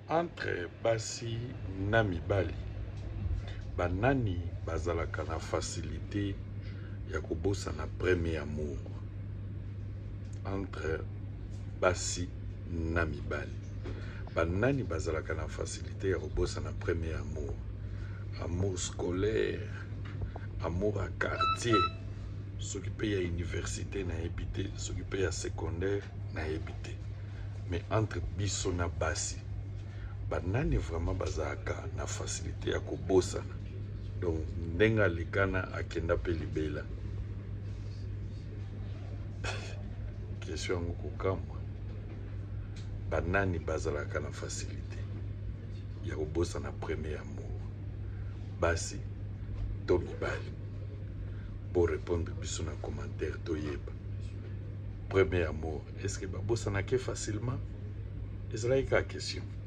Entre basi na mibali, banani bazalaka na facilite ya kobosana premier amour? Entre basi na mibali, banani bazalaka na facilite ya kobosana premier amour? Amour scolaire, amour ya quartier, soki mpe ya université nayebi te, soki mpe ya secondaire nayebi te. Mais entre biso na basi, banani vraiment bazalaka na facilité ya kobosana? Donc ndenge alekana akenda mpe libela. Question yango kokamwa, banani bazalaka na facilité ya kobosana premier amour, basi to mibali? Bo répondre biso na commentaire toyeba. Premier amour, est ce que babosanaki facilement? Ezalaki kaka question.